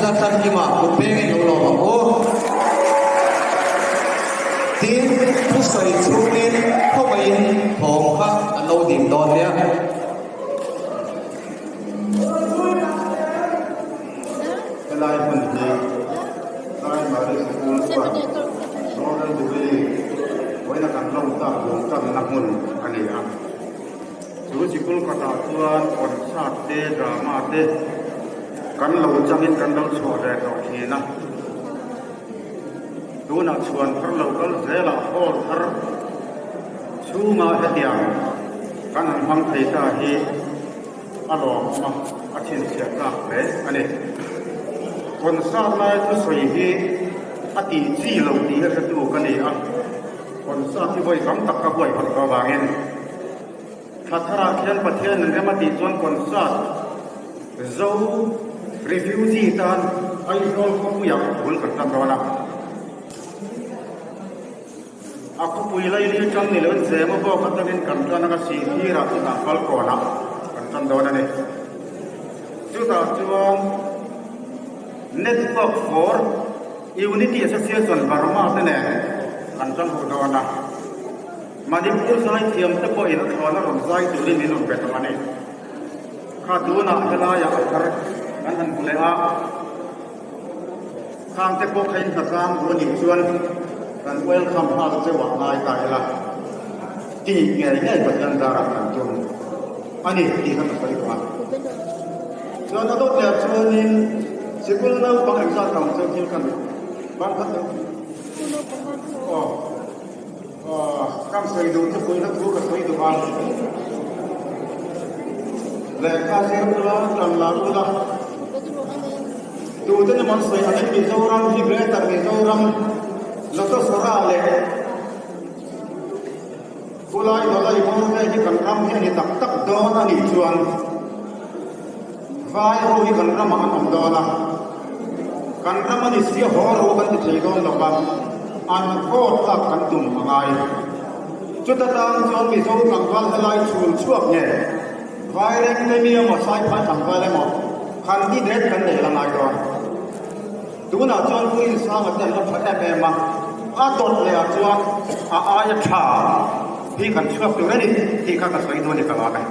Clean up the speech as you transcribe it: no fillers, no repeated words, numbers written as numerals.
Lalthankima kut pengin lo lawm ang u. Tin, thusawi chhungin khawngaihin thawm kha an lo dim dawn nia. Helai hmun hi Primary Sikul chuan Golden Jubilee vawiina kan lawm tak lung tanna hmun a ni a. Chu sikul khatah chuan concert te, drama te kan lo changin kan lo chhuah ve tawh thin a. Tunah chhuan thar lo kal zelah hall thar chhungah hetiang kan han hmang thei ta hi a lawmawm a, a chhinchhiah tlak hle a ni. Concert lai thusawi hi a tih chi lo tih hi hretu ka ni a, concert hi vawi tam tak ka huaihawt tawh avangin thla tharah khian Pathian in rem a tih chuan concert Zo refugee tan Aizawl khawpuiah bul kan tan dawn a. A khawpui laili tang ni loin zema bawk atangin kan tan anga Sihphirah chutah Falkawnah kan tan dawn a ni. Chutah chuan Network for Unity Association Burma te nen kan tan ho dawn a. Manipur zaithiam te pawhin a thlawna rawn zai turin min rawn be tawh a ni. Kha tunah helaiah a thar kan han hmu leh a, khangte pawh kha in hnatlang duh a nih chuan kan welcome nghal cheu ah ngai ta ila tih ngei ngei Pathian zarah kan tum a ni tih kha ka sawi duh a. Chuan a dawt leh chuanin sikul naupang engzat ka awm cheu thil kha ban khat deuh aw. Kan sawi duh chu puihna thu ka sawi duh a, lehkha zir ula, tan la ula, tute emaw an sawi angin Mizoram hi Greater Mizoram Lotosora leh Khulai Dawlai bawr vel hi kan ram hi a ni tak tak dawn a nih chuan Vai ho hi kan ramah an awm dawn a, kan ram a ni si a haw ro kan ti thei dawn lo va, an vote lak kan tum a ngai. Chuta tang chuan Mizo tlangval helai chhul chhuak nge Vairengte mi emaw Saiphai tlangval emaw candidate kan nei la ngai dawn. Tunah chuan Pu Insanga te an la tha em em a, a dawt leh ah chuan a aia tha hi kan chhuak tur a ni tih kha ka sawi dawn i ka lawm e.